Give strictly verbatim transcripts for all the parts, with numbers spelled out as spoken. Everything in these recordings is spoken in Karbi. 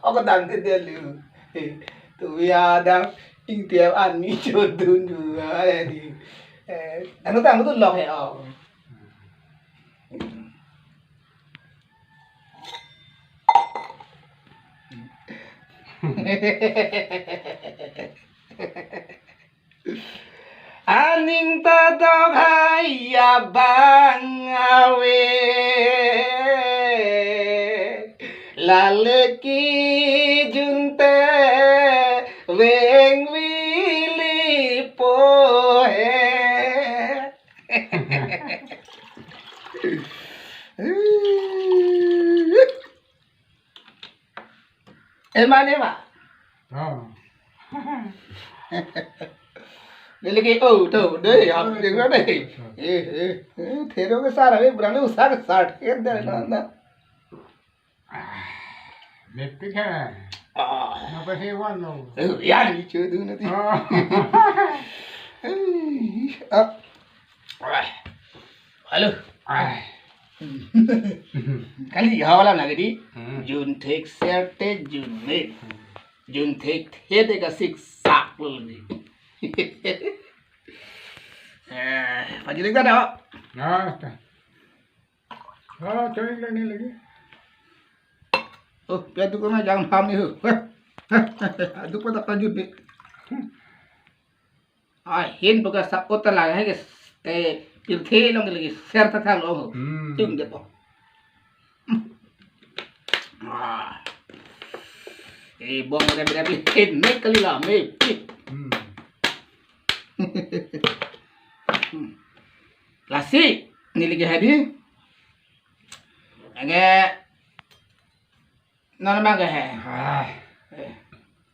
Ako dang te dia lu. Tu ya dang ingtiam ani chodun du ari. Eh, anu tang tu lok he oh. Aning ta dok hai abang ave, lale kejun te veng vili po he. Ema ne ma. Oh. Neli ke oh to dei hap ding na dei. Eh eh eh, thero ke sar ave, brang usa ke sar ke dei na na. Mepik hai. Ah. Napa hewan lo? Eh, ya ni chu du na ti. Oh. Eh, ah. Hello. Ah. Kali hawala na gidi. Hmm. Jun thek ser te jun me. Jun thek the te ka sik sak lo ni. Eh, pajilek ta do. Ah, ta. Ah, choi le ni lagi. Oh, pia tu kona jang ham ni ho. Adu pada kajut ni. Ah, hin baga sa kota la hai ke, eh, pirthe long lagi ser ta thang long. Hmm. Tung de po. Ah. Eh, bong de de hin me kali la me pi. Hmm. Lasi, neli ke hadi. Age non ma ke he. Ah. Eh,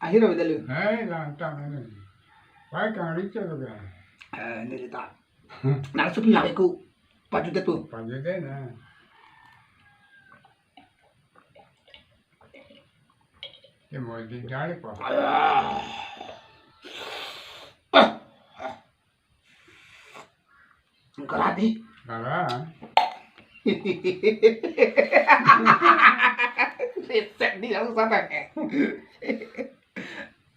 ahiro bedalu. Hai, lang tang ini. Pai kang richa lo ga. Eh, neli ta. Nang supi lagi ku. Paju de tu. Paju de na. Ke mo di jali ko. Ah. Karate. Kala. Reset di langsung sana.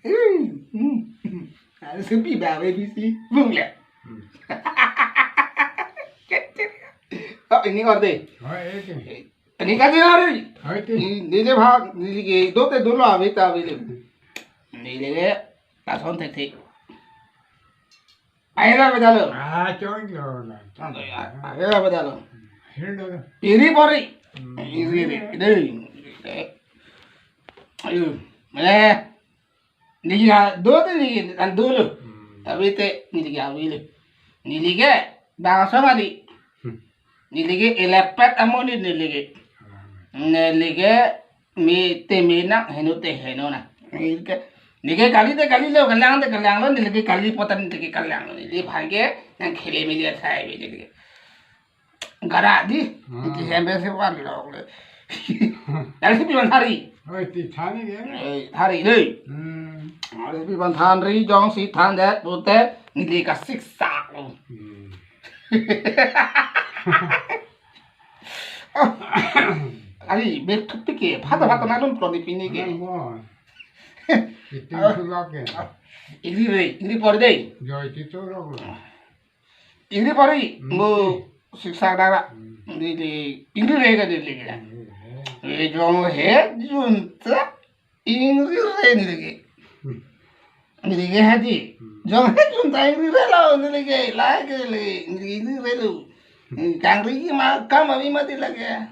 Hmm, hmm, hmm. Harus sepi ba B B C. Bung le. Hmm. Oh, ini order. Oh, ini. Ini kan ini hari. Oh, itu. Ini, ini dia, Pak. Ini lagi. Dua teh dulu habis, habis. Ini lagi. Lason thek thek. Ahira bedalo. Ah, chong lo na. Ahira bedalo. Hir lo. Iri pori. Hmm. Iri, iri. Iri. Ayo. Eh. Neli ha do te neli an dulu. Hmm. Tapi te neli ke awili. Neli ke bangso mali. Hmm. Neli ke elepet amoni neli ke. Hmm. Neli ke me te me na, heno te heno na. Neli ke, neli ke kali te kali lo, kalang te kalang lo, neli ke kali potan te ke kalang lo. Neli bhai ke nang khele meli athai be neli ke. Gara di, hmm. Iti hembe se wan lo le. Dari sepi man hari. Oh, iti thani ke? Eh, hari dei. Hmm. Dari sepi man than ri, jongsi than det pute, neli ke sik sak lo. Hmm. Ari, ber thupi ke, phata phata nalun ploni pini ke. Nang mo. Iti sulak ke. Ingri re, ingri pori dei. Joi ti to lo. Ingri pori, hmm. Mo siksa dara. Hmm. Di, di, ingri re ka di, di, di. Ingri re. Eh, jong he, junta. Ingri re neli ke. Hmm. Neli ke hadi. Hmm. Jong he junta ingri re lo neli ke. Lai ke le. Neli ingri re lo. Hmm. Kangri ma kam abi mati lagi. Ah.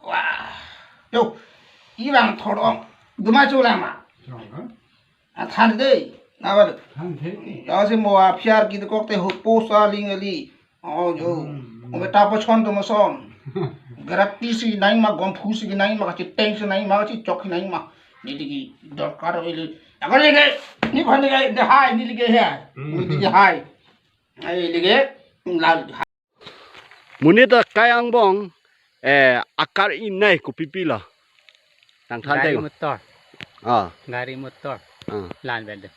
Wah. Yo. Ibang thorong. Duma chula ma. Chula. Athan dei. Nawal. Than dei. Ya si mo aphiar ki kok te hupo sa ling ali. Oh, jo. Hmm, hmm. Ome tapo chon to moson. Gratis si nai ma, gom phu si nai ma, kachiteng si nai ma, kachichok si nai ma. Neli ke dorkar ave le. Ako lagi, ni bhan lagi, de hai, neli ke hai. Hmm. Neli ke hai. Ai lagi, lal. Monit akai angbong, eh, akar inai kopi pi lo. Tang than gari te motor. Ah. Gari motor. Ah. Lan vet de.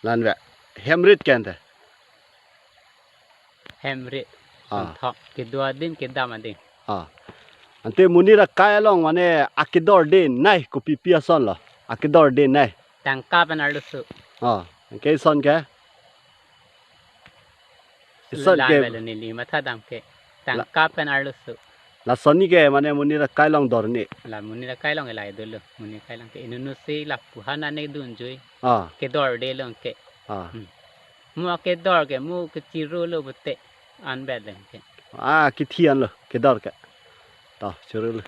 Lan vet. Hem rit ke ante. Hem rit. Ah. Son thok. Kedo adim, kedam adim. Ah. Ante monit akai along mane akedor de nai kopipi ason lo? Akedor de nai. Tangka pen arloso. Oh, anke ison ke? Ison ke? Lam belo neli matha dam ke. Tangka pen arloso. Lason ni ke mane monit akai along dor ni. La monit akai along elai dolo. Monit akai along ke inunu si lapu han ane dunjui. Ah. Kedor de long ke. Ah. Hmm. Mo akedor ke mo kechiro lo bote. An belo ke. Ah, kithi an lo kedor ke. To, chiro lo.